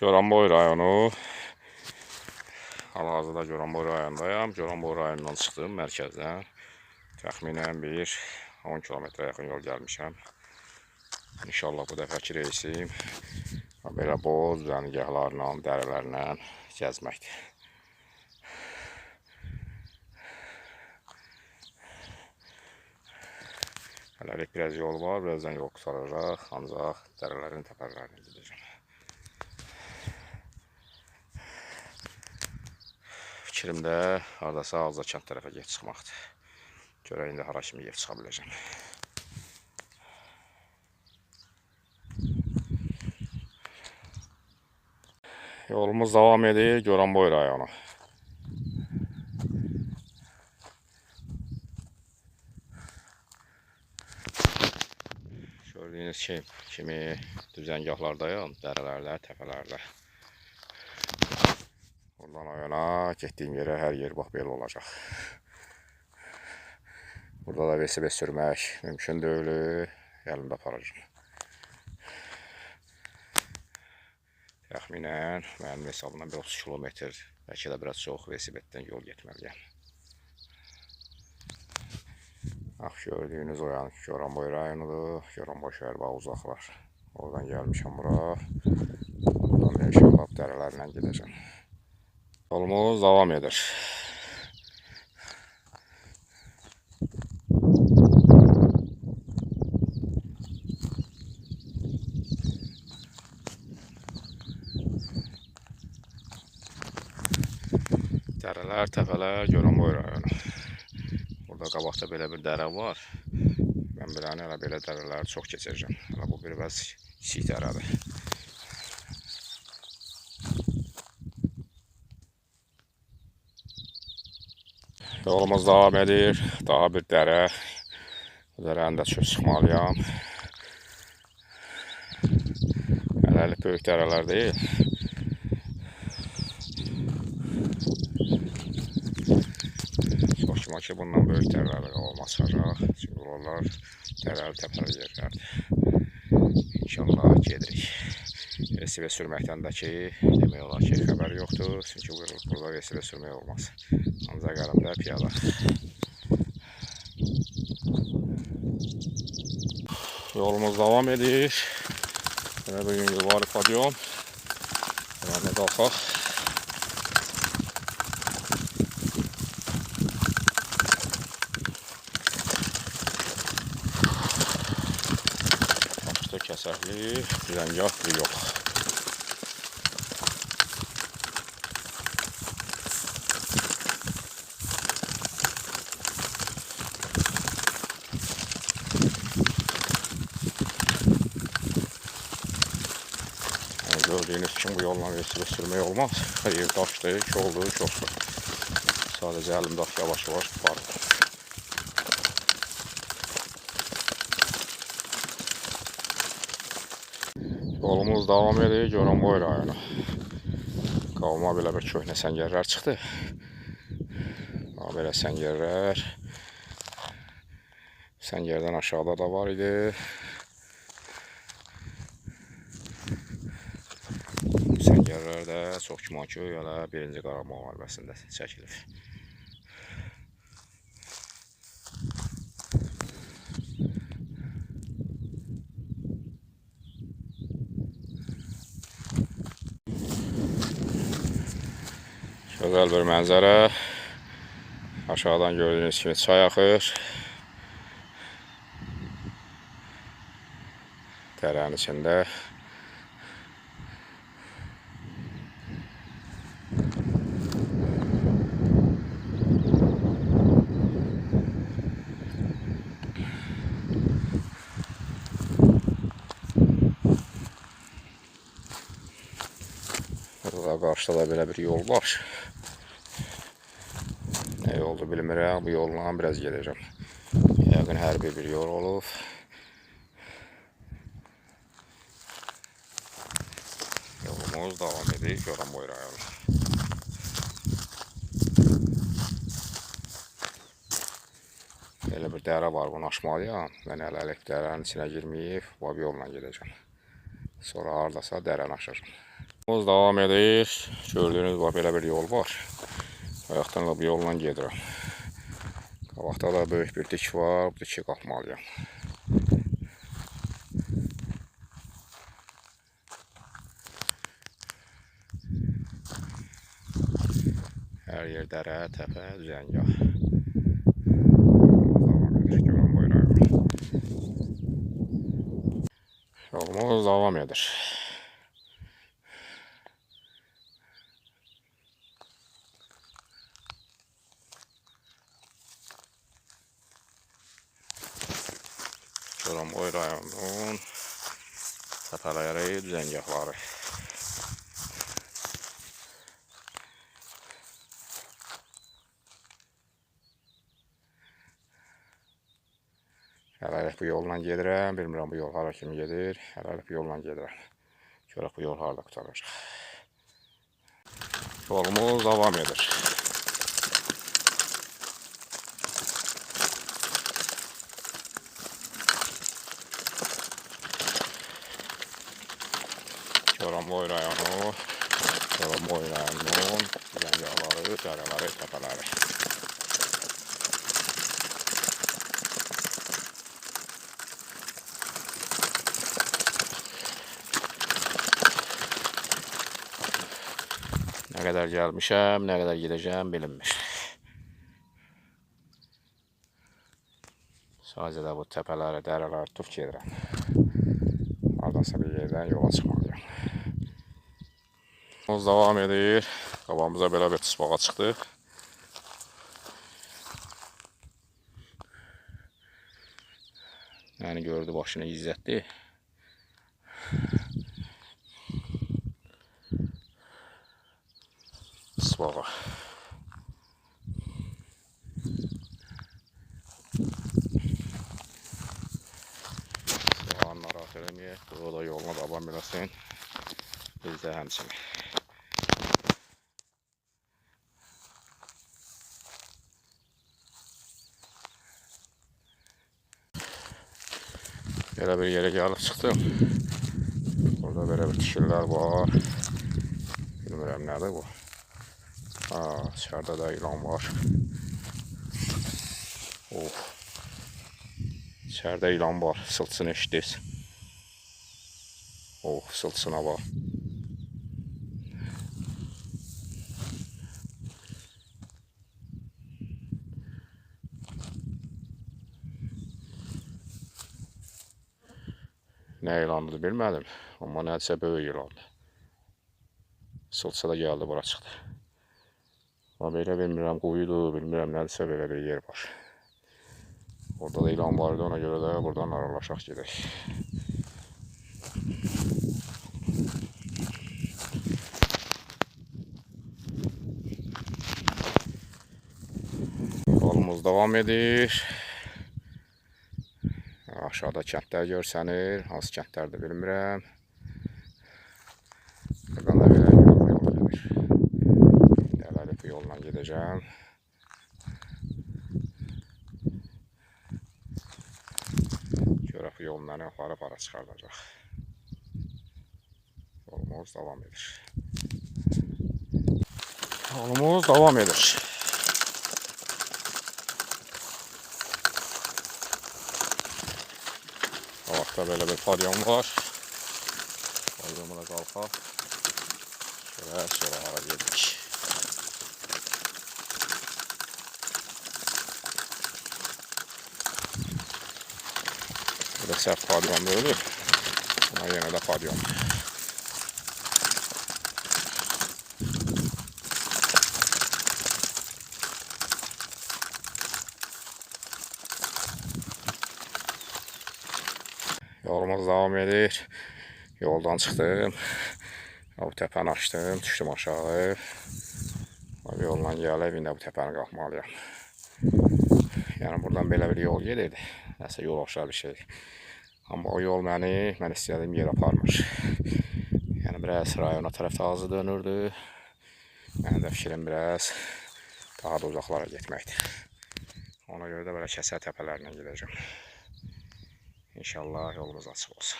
Goranboy rayonu. Hal-hazırda Goranboy rayonundayam. Goranboy rayonundan çıxdım mərkəzdən. Təxminən bir 10 kilometrə yaxın yol gəlmişəm. İnşallah bu dəfəki reysim belə boz düzəngahlarla, dərələrlə gəzməkdir. Hələlik biraz yol var, birazdan yol qurtaracaq, ancaq dərələrin təpələrinə gedəcəm. Fikrimdə hardasa Ağcakənd tərəfə gedib çıxmaqdır. Görək indi hara kimi gedib çıxa biləcəm. Yolumuz davam edir Goranboy rayonu. Gördüyünüz kimi düzəngahlardayam, dərələrdə, təpələrdə. Buradan o yana getdiyim yerə hər yer bax belə olacaq. Burada da velosiped sürmək mümkün deyil, əlimdə aparacağım. Təxminən mənim hesabımdan bir 30 kilometr, bəlkə də biraz çox velosipeddən yol getməliyəm. Bax, gördüyünüz o yan Goranboy rayonudur. Goranboy şəhər bax uzaqlar. Oradan gəlmişəm bura. Oradan inşallah dərələrlə gedəcəm. Yolumuz davam edir. Dərələr, təpələr, Goranboy rayonu. Burada qabaqda belə bir dərə var. Mən biləni elə belə dərələri çox keçirəcəm. Hələ bu bir bəz kiçik dərədir. Yolumuz davam edir. Daha bir dərə. Bu dərəni də çöl çıxmalıyam. Hələlik böyük dərələr deyil. Çox güman ki, bundan böyük dərələr olmaz çıxacaq. Çünki buralar dərəli təpəli yerlərdir. İnşallah gedirik. Velosiped sürməkdən də ki, demək olar ki, xəbər yoxdur. Çünki burada velosiped sürmək olmaz. Ancaq əlimdə piyada. Yolumuz davam edir. Belə bir gün yuvarı podium. Buranı qalxaq. Başda kəsəkli, düzəngah bir yol. Yəni, gördüyünüz kimi bu yolla velosiped sürmək olmaz. Hər yer daşdır, koldur, çoxdur. Sadəcə əlimdə yavaş-yavaş qurtarır. Yolumuz davam edir Goranboy rayonu. Qavma belə bir köhnə səngərlər çıxdı. Belə səngərlər. Səngərdən aşağıda da var idi. Səngərlər də çox güman ki, elə Birinci Qarabağ müharibəsində çəkilib. Gözəl bir mənzərə. Aşağıdan gördüyünüz kimi çay axır. Dərənin içində. Burada qarşıda da belə bir yol var. Nə yoldur bilmirəm. Bu yolla biraz gedəcəm. Yəqin hərbi bir yol olub. Yolumuz davam edir Goranboy rayonu. Belə bir dərə var, bunu aşmalıyam. Mən hələlik dərənin içinə girməyib, bu yolla gedəcəm. Sonra hardasa dərəni aşacam. Yolumuz davam edir. Gördüyünüz bax, belə bir yol var. Ayaqdan da bu yolla gedirəm. Qabaqda da böyük bir dik var. Bu diki qalxmalıyam. Hər yer dərə, təpə, düzəngah. Yolumuz davam edir. Goranboy rayonu. Yolumuz davam edir. Goranboy rayonunun təpələri, düzəngahları. Hələlik bu yolla gedirəm. Bilmirəm bu yol hara kimi gedir. Hələlik bu yolla gedirəm. Görək bu yol harada qurtaracaq. Yolumuz davam edir. Goranboy rayonu, Goranboy rayonunun düzəngahları, dərələri, təpələri. Nə qədər gəlmişəm, nə qədər gedəcəm bilinmir. Sadəcə də bu təpələri, dərələri tutub gedirəm. Haradasa bir yerdən yola çıxmalıyam. Yolumuz davam edir. Qabağımıza belə bir tısbağa çıxdı. Məni gördü, başını gizlətdi. Tısbağa. Tısbağanı narahat eləməyək. O da yoluna davam eləsin. Biz də həmçinin. Belə bir yerə gəlib çıxdım. Burada belə bir tikililər var. Bilmirəm nədir bu. Ha, içəridə də ilan var. Oh. İçəridə ilan var. Fısıltısını eşitdiniz. Oh, fısıltısına bax. Nə ilandır bilmədim, amma nədirsə böyük ilandır. Fısıltısı da gəldi, bura çıxdı. Amma belə bilmirəm, quyudur, bilmirəm nədirsə belə bir yer var. Orada da ilan var idi, ona görə də buradan aralaşaq gedək. Yolumuz davam edir. Aşağıda kəndlər görsənir. Hansı kəndlərdir bilmirəm. Buradan da belə yol gedir. İndi hələlik bu yolla gedəcəm. Görək bu yol məni aparıb hara çıxardacaq. Yolumuz davam edir. Yolumuz davam edir. Qabaqda belə bir padyon var. Padyonu da qalxaq. Görək sonra hara gedirik. Bu da sərt padyon deyil. Amma yenə də padyon. Yolumuz davam edir. Yoldan çıxdım. Bu təpəni açdım, düşdüm aşağı. Bu yolla gəlib, indi bu təpəni qalxmalıyam. Yəni buradan belə bir yol gedirdi. Nəsə yol aşağı bir şey. Amma o yol məni, mən istədiyim yerə aparmır. Yəni biraz rayona tərəf azı dönürdü. Mənim də fikrim biraz daha da uzaqlara getməkdir. Ona görə də belə kəsər təpələrlə gedəcəm. İnşallah yolumuz açıq olsun.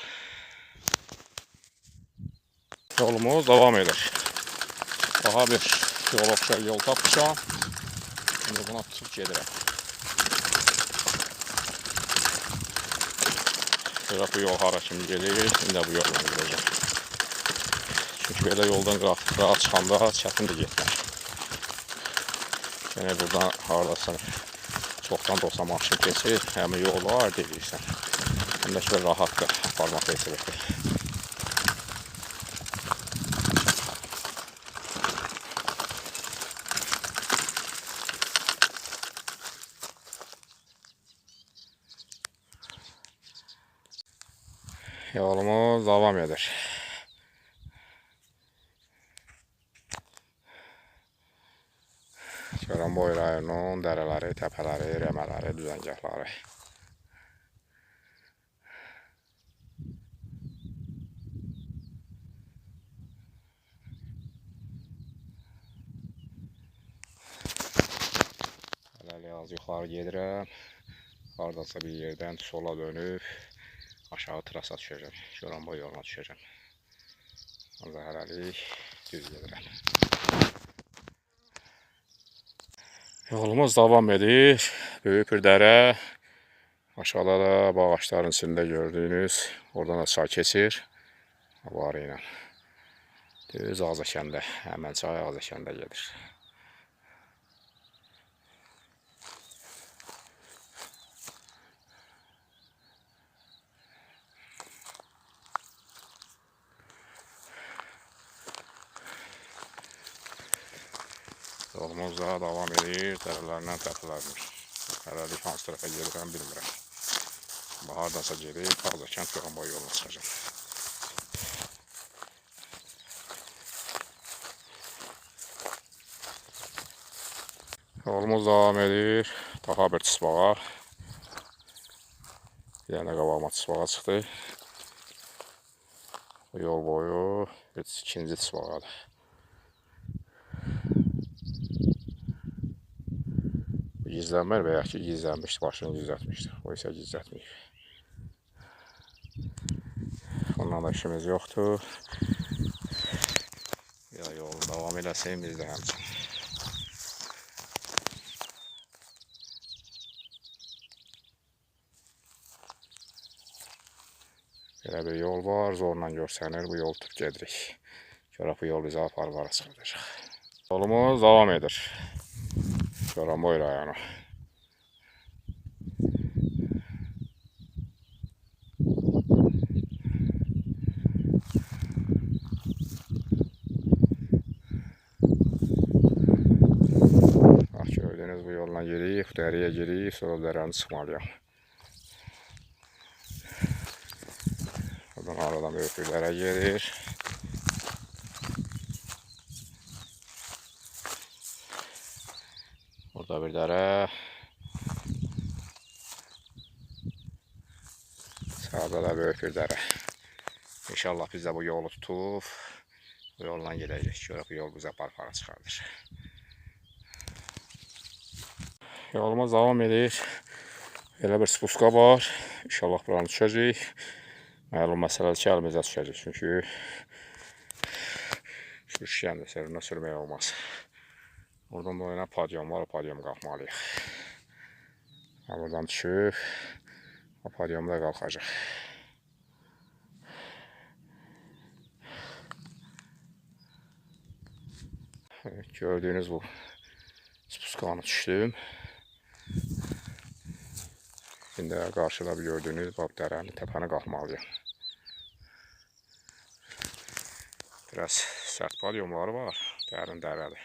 Yolumuz davam edir. Daha bir yol oxşar yol tapmışam. İndi buna tutub gedirəm. Görək bu yol hara kimi gedir. İndi bu yolla gedəcəm. Çünki belə yoldan qırağa çıxanda çətindir getmək. Yəni buradan hardasa çoxdan da olsa maşın keçir, həmin yol var deyirsən. Həm də ki, rahatdır aparmaq velosipedi. Yolumuz davam edir. Goranboy rayonunun dərələri, təpələri, rəmələri, düzəngahları. Hələlik az yuxarı gedirəm. Hardasa bir yerdən sola dönüb aşağı trasa düşəcəm. Goranboy yoluna düşəcəm. Ancaq hələlik düz gedirəm. Yolumuz davam edir. Böyük bir dərə. Aşağıda da bağ ağacların içində gördüyünüz, oradan da çay keçir. Avarı ilə. Düz Ağzakəndə, həmən çay Ağzakəndə gedir. Yolumuz da davam edir, dərələrlə, təpələrlə. Hələlik hansı tərəfə gedirəm bilmirəm. Amma hardasa gedib Ağzakənd Goranboy yoluna çıxacam. Yolumuz davam edir. Daha bir çısbağa. Bir dənə qabağıma çısbağa çıxdı. Bu yol boyu ikinci çısbağadır. Gizlənmir və ya ki gizlənmişdi, başını gizlətmişdi. O isə gizlətməyib. Ondan da işimiz yoxdur. Ya yolu davam eləsin, biz də həmçinin. Belə bir yol var, zorla görsənir. Bu yolu tutub gedirik. Görək bu yol bizə aparıb hara çıxardacaq. Yolumuz davam edir. Goranboy rayonu. Bax, gördüyünüz bu yolla gedirik, dərəyə gedirik, sonra dərəni çıxmalıyam. Oradan aradan böyük bir dərə gedir. Burada bir dərə. Sağda da böyük bir dərə. İnşallah biz də bu yolu tutub bu yolla gedəcək. Görək bu yol bizə aparıb hara çıxardır. Yolumuz davam edir. Elə bir spuska var. İnşallah buranı düşəcəyik. Məlum məsələdir ki, əlimizə düşəcək. Çünki sürüşkəndir, sürünə sürmək olmaz. Oradan da oyuna padyum var, o padyum qalxmalıyıq. Buradan düşüb, o padyumda qalxacaq. Evet, gördüyünüz bu spuskanı düşdüm. İndi qarşıda bir gördüyünüz bax dərəni, təpəni qalxmalıyam. Biraz sərt padyumları var, dərin dərədir.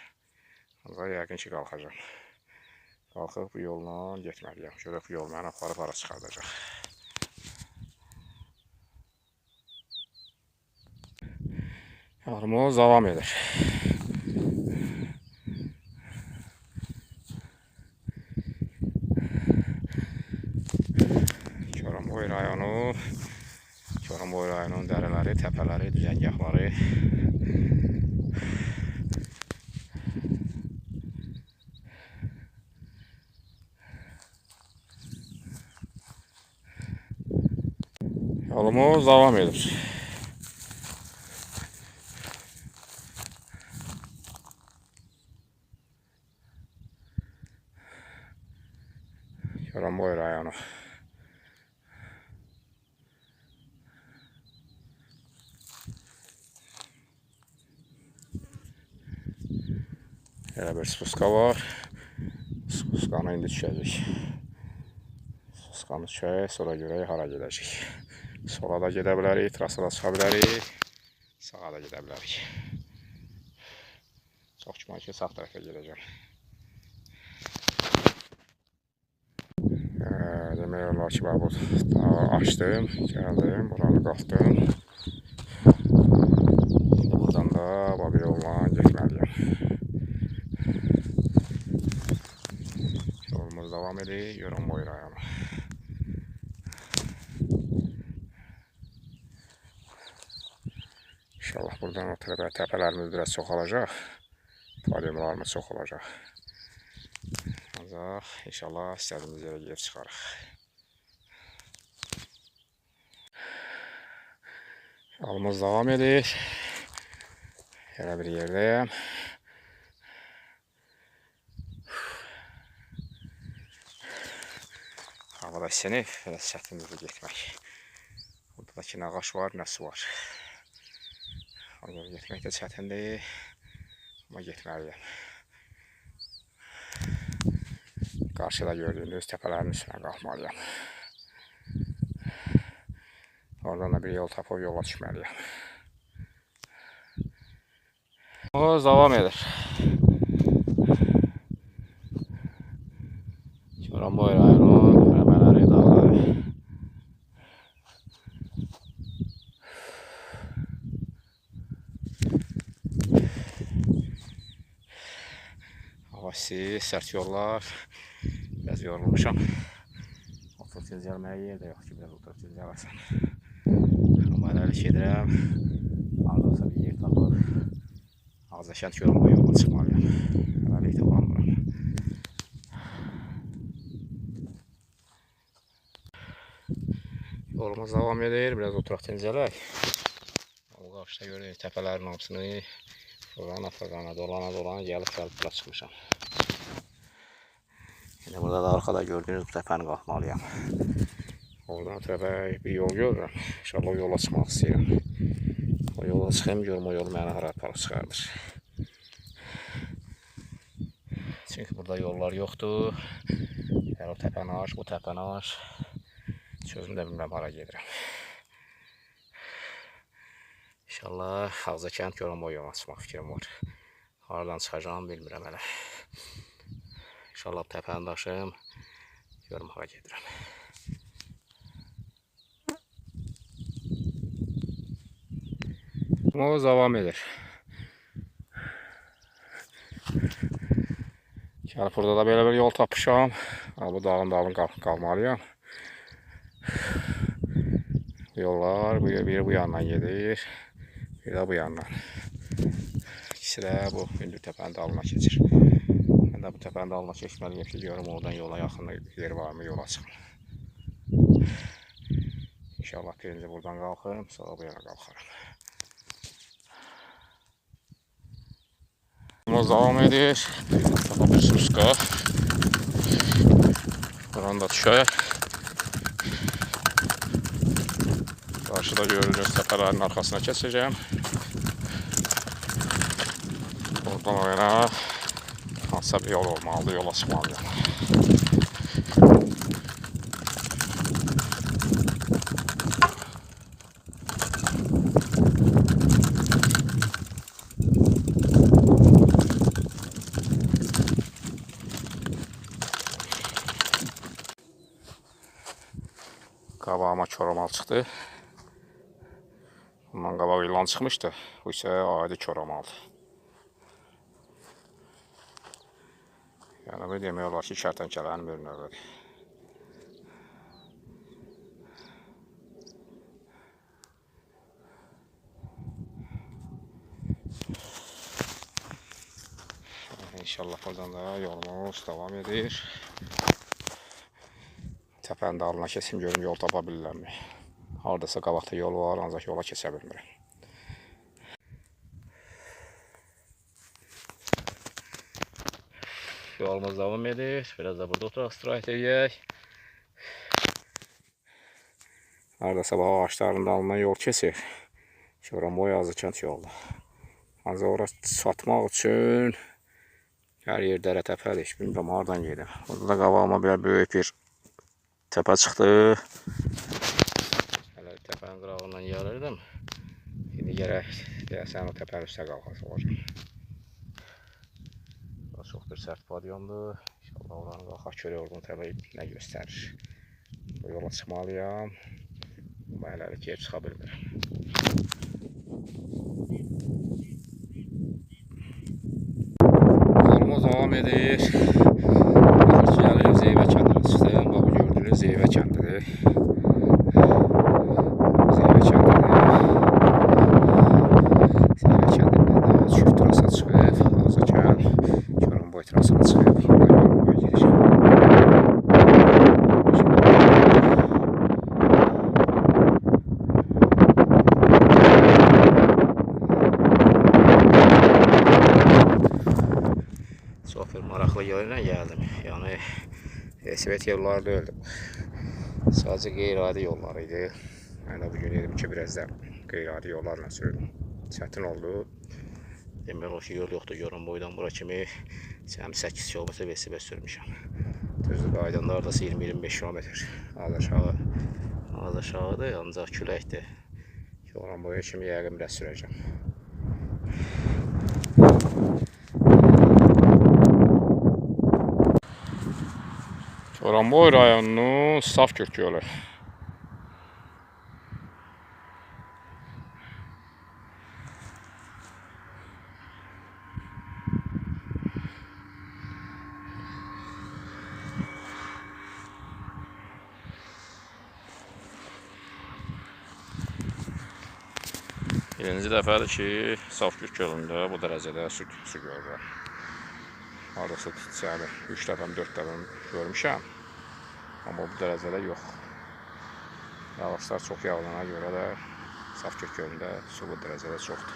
Ancaq yəqin ki qalxacam. Qalxıb bu yolla getməliyəm. Görək bu yol məni aparıb hara çıxardacaq. Yolumuz davam edir. Goranboy rayonu, Goranboy rayonunun dərələri, təpələri, düzəngahları. Yolumuz davam edir. Goranboy rayonu. Elə bir spuska var. Spuskanı indi düşəcək. Spuskanı düşək, sonra görək hara gedəcək. Sola da gedə bilərik, trasa da çıxa bilərik, sağa da gedə bilərik. Çox güman ki, sağ tərəfə gedəcəm. Demək olar ki, bu dağı açdım, gəldim, buranı qalxdım. İndi buradan da bu yolla getməliyəm. Yolumuz davam edir, Goranboy rayonu. İnşallah buradan o tərəfə təpələrimiz biraz çoxalacaq. Podiyumlarımız çox olacaq. Ancaq inşallah istədiyimiz yerə gedib çıxarıq. Yolumuz davam edir. Elə bir yerdəyəm. Hava da isinib, biraz çətindir getmək. Burada da ki, nə ağac var, nə su var. Ona görə getmək də çətindir. Amma getməliyəm. Qarşıda gördüyünüz təpələrin üstünə qalxmalıyam. Oradan da bir yol tapıb yola düşməliyəm. Yolumuz davam edir. Goranboy rayonu, Rəbələri dağları. Hava isti, sərt yollar. Biraz yorulmuşam. Oturub dincəlməyə yer də yox ki, biraz oturub dincələsən. Amma hələlik gedirəm. Hardasa bir yer tapıb Ağcakənd Goranboy yoluna çıxmalıyam. Hələlik tapamıram. Yolumuz davam edir. Biraz oturaq dincələk. O qarşıda gördüyünüz təpələrin hamısını fırlana fırlana, dolana dolana gəlib bura çıxmışam. İndi burada da arxada gördüyünüz bu təpəni qalxmalıyam. Oradan tərəfə bir yol görürəm. İnşallah o yola çıxmaq istəyirəm. O yola çıxayım, görüm o yol məni hara aparıb çıxardır. Çünki burada yollar yoxdur. Yəni o təpəni aş, bu təpəni aş. Sözümü də bilmirəm hara gedirəm. İnşallah Ağcakənd Goranboy yoluna çıxmaq fikrim var. Hardan çıxacağım bilmirəm hələ. İnşallah təpəni daşım, görüm hara gedirəm. Yolumuz davam edir. Gəlib burada da belə bir yol tapmışam. Bu dağın dalını qalmalıyam. Yollar biri bu yandan gedir, bir də bu yandan. İkisi də bu hündür təpənin dalına keçir. Mən də bu təpənin dalına keçməliyəm ki, görüm oradan yola yaxın yer varmı, yola çıxım. İnşallah birinci buradan qalxım, sonra bu yana qalxaram. Yolumuz davam edir. Daha bir spuska. Buranı da düşək. Qarşıda gördüyünüz təpələrin arxasına keçəcəm. Oradan o yana hansısa bir yol olmalıdır, yola çıxmalıyam. Qabağıma koramal çıxdı. Bundan qabaq ilan çıxmışdı. Bu isə adi koramaldır. Yəni bu demək olar ki, kərtənkələnin bir növüdür. İnşallah buradan da yolumuz davam edir. Təpənin dalına keçim, görüm yol tapa bilirlərmi? Hardasa qabaqda yol var, ancaq yola keçə bilmirəm. Yolumuz davam edir. Biraz da burada oturaq, istirahət edək. Hardasa bax ağacların dalından yol keçir. Goranboy Azəkənd yolu. Ancaq ora çatmaq üçün hər yer dərə təpədir. Heç bilmirəm hardan gedim. Orada da qabağıma belə böyük bir təpə çıxdı. Hələ təpənin qırağından gəlirdim. İndi gərək deyəsən o təpənin üstə qalxası olacaq. Bura çox bir sərt padyondur. İnşallah oranı qalxaq görək oradan təpə nə göstərir. Bu yola çıxmalıyam. Amma hələlik geri çıxa bilmirəm. Yolumuz davam edir. Axır ki, gəlir Zeyvə kəndinə çıxdım. Bax, bu gördüyünüz Zeyvə kəndidir. Zeyvə kəndidir. Zeyvə kəndindən də Çük trasa çıxıb. Azəkənd Goranboy trasına çıxıb. Burada Goranboy gedir. Çox bir maraqlı yerlə gəldim. Yəni Svet yolları deyildi bu. Sadəcə qeyri-adi yollar idi. Mən də bugün dedim ki, biraz da qeyri-adi yollarla sürdüm. Çətin oldu. Demək olar ki, yol yoxdur. Goranboydan bura kimi cəmi 8 kilometr velosiped sürmüşəm. Düzdür, qaydanda hardasa 20-25 kilometr az aşağı, az aşağıdır, ancaq küləkdir. Goranboya kimi yəqin biraz sürəcəm. Goranboy rayonunun Safkürk yolu. Birinci dəfədir ki, Safkürk gölündə bu dərəcədə su görürəm. Hardasa cəmi 3 dəfəm, 4 dəfəm görmüşəm. Amma bu dərəcədə yox. Yağışlar çox yağılana görə də Safkürk gölündə su bu dərəcədə çoxdur.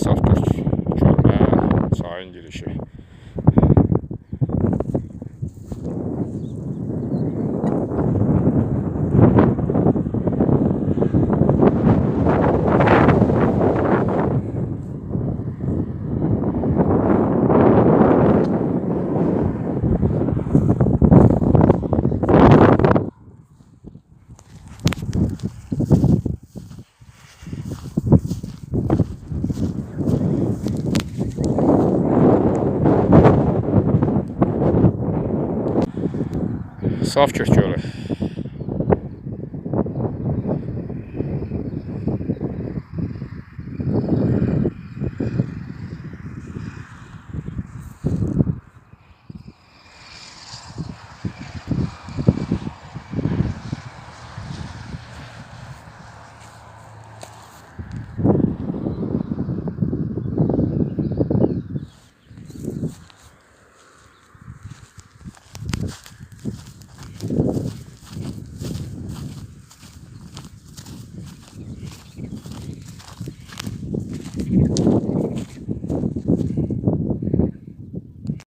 Safkürk gölünə çayın girişi. Safkürk gölü.